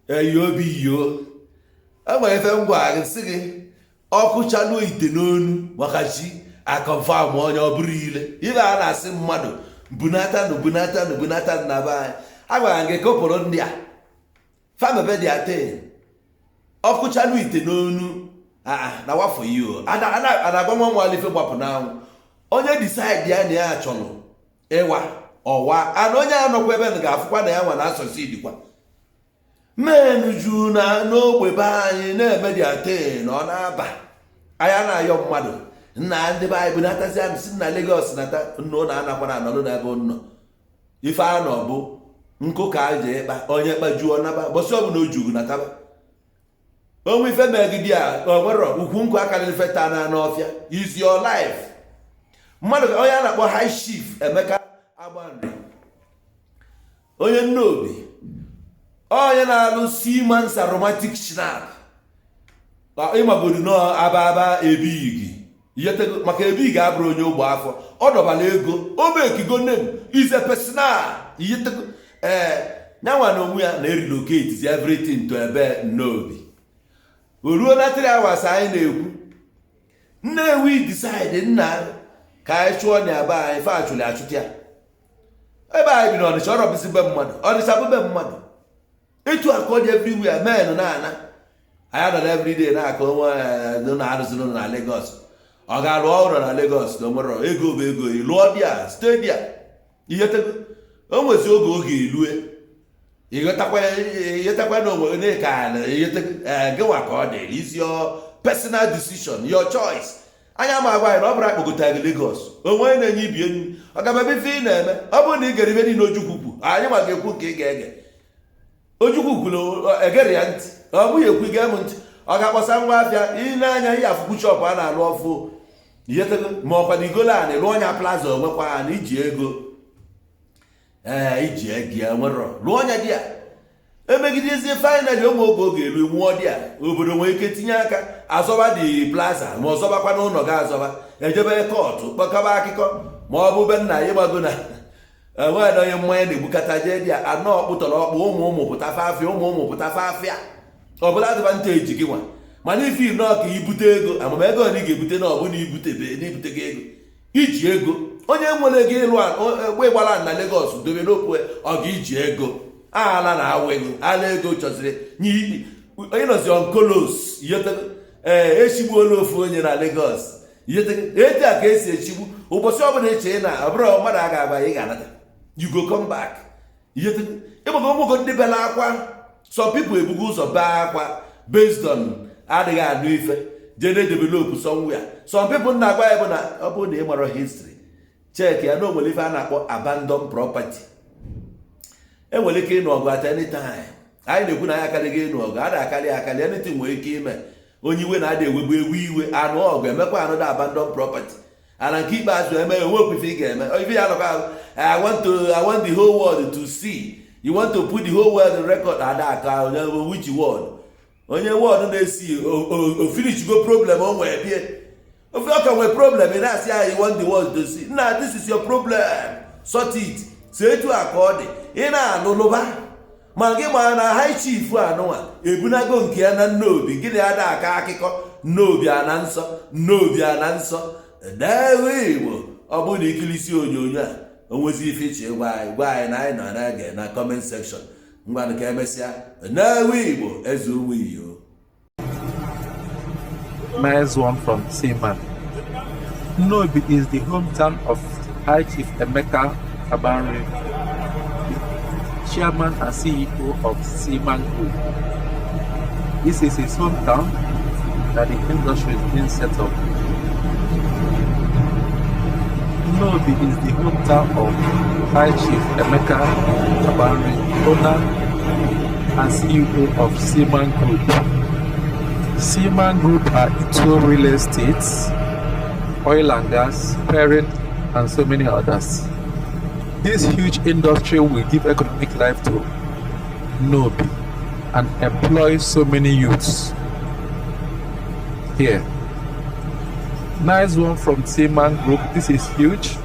Eyi obi yo, enwere ife m gwa gị, sị gị ọkụ chaluo ite n'onu maka chi aconfirm onye ọ bụrụ ile ibe a na-asị mmadụ bunatanụ, bunatanụ, bunatanụ na be anyị. A gwara gị kụpụrụ ndị a famebe dị aten ọkụ chaluo ite n'onu na wafọ iyo a na-agwa nwa nwa ife gbapụ n'anwụ. Onye decide ya na ya chọrọ ịwa ọwa ana, onye anọkwa ebe ga-afụkwa na ya nwa na asọsidikwa menu ju na n'ogbe be anyị na-eme dị aten na ọ na-aba anya na-ayọ mmadụ nna ndị be anyị bunatazi si na Lagos nata nna ụlọ anakwana anọlụ n'ebe nọ. Ife anọ bụ nkụ ka a ji ịkpa onye kpajuo naba bọsị ọbụla o jugu nataba onwe ife megide a onwero ukwu nkụ akarịrị ife taa na n'ọfịa is your life. Mmadụ onye a na-akpọ High Chief Emeka Agbanri, onye Nnobi, onye na-alụ Seaman's Aromatic Schnapps, ịmagodu nọ aba aba ebigi maka ebigi abụrụ onye ogbe afọ ọ dọbala ego o mekigo name is a personal iyetego. Ee, nyanwa na onwe ya na relocate everything to ebe Nnobi. O ruo na 3 hours anyị na-ekwu Nnewi decide nna ka anyị chụọ na ebe anyị fe achụli achụta ya ebe anyị bi n'Ọnịcha. Ọ rọbụzi be mmadụ, Ọnịcha bụ be mmadụ. Etu a ka ọ dị everywhere. Men na-ana anyị nọ everyday na-akọ onwe na arụziri na Lagos. Ọ ga-alụ ụlọ na Lagos na onwere ego bụ ego lụọ dia stay there ihe tego o nwezi oge oge elue ịghọtakwa na onwe onye ka gịnwa ka ọ dị is your personal decision, your choice. Anya ma agwa anyị na ọ bụrụ akpọgota gị Lagos onwe onye na-enye ibi enyi ọ ga-ebe ife ị na-eme. Ọ bụrụ na ị gere ife niile Ojukwu kwu, anyị nwa ga-ekwu nke ị ga-ege. Ojukwu kwuru egere ya ntị, ọ bụghị ekwu ige m ntị. Ọ ga-akpọsa ngwa afịa ị na-anya ihe afụkwu shop a na-alụ ọfụ ihetego ma ọkwa na igolo anị lụọ ọnya plaza onwekwa na iji ego. Ee, iji ego ya nwere lụọ ọnya di ya emegidezie. Finally, ụmụ oge oge elu nwụọ di ya, obodo nwere ike tinye aka azọba dị plaza ma ọzọbakwa n'ụlọ ga azọba ejebe court kpọkọba akụkọ ma ọ bụ be nna ya ịgbago na enweghị na onye mmanya na-egbukata jee dị ya anọ ọkpụtọrọ ọkpụ ụmụ ụmụ pụta fafịa ụmụ ụmụ pụta fafịa ọbụla advantage gị nwa. Mana ife nọọ ka ibute ego amama ego na ị ga-ebute na ọ bụ na ibutebe na ibute gị ego iji ego onye nwere ego ịlụ egbe gbara na Lagos dobe n'okwu ọ ga-iji ego ala na awụ ego ala ego chọziri nye onye nọzi onkolos. Ee, echigbuola ofu onye na Lagos etu a ka esi echigbu ụbọchị ọbụla eche na ọ bụrụ mmadụ a ga-aba ị ga-anata, you go come back. Ịgbago ụmụgo ndị bela akwa. Some people ebugo ụzọ bee akwa based on adịghị anụ ife jee na develop somewhere. Some people na-agwa ya bụ na ọ bụrụ na ị mara history, check ya na o nwere ife a na-akpọ abandon property. Enwere ike ịnụ ọgụ at any time. Anyị na-ekwu na anyị akarịghị ịnụ ọgụ a na-akarị akarị. Anything nwere ike ime onye iwe na-ada ewegbu ewu iwe anụ ọgụ emekwa anụ da abandon property ana nke ikpeazụ eme enwe ofufe ị ga-eme ife ya nọkwa. I want the whole world to see. You want to put the whole world in record ada aka onye which world onye world na-esi o finish go problem o nwee bie ofe ọka nwee problem ị na-asị ya you want the world to see. Nna, this is your problem, sort it. Si etu a ka ọ dị ị na-alụlụba ma gị ma na high chief anụnwa ebunago nke ya na Nnobi. Gịnị ada aka akụkọ Nnobi ana nsọ, Nnobi ana nsọ n'ewe Igbo. Ọ bụrụ na ikilisi onyonyo a o nwezi ife iche gwa anyị, gwa anyị na anyị nọ na-ege na comment section. Ngwanụ, ka emesịa n'ewe Igbo eze ụmụ iyo. Nice one from Seaman. Nnobi is the hometown of High Chief Emeka Abanri, the chairman and CEO of Seaman Group. This is his hometown that the industry is being set up. Nnobi is the hometown of High Chief Emeka Abanri, owner and CEO of Seaman Group. Seaman Group are into real estate, oil and gas, parent, and so many others. This huge industry will give economic life to Nnobi and employ so many youths here. Nice one from Seaman Group. This is huge.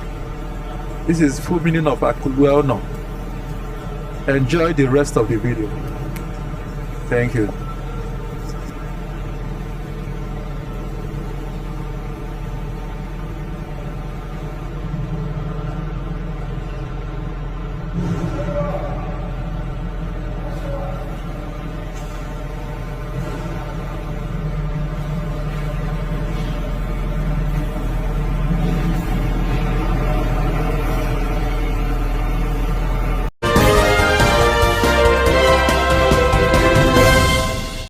This is full meaning of Akụ luo ụnọ. Enjoy the rest of the video. Thank you.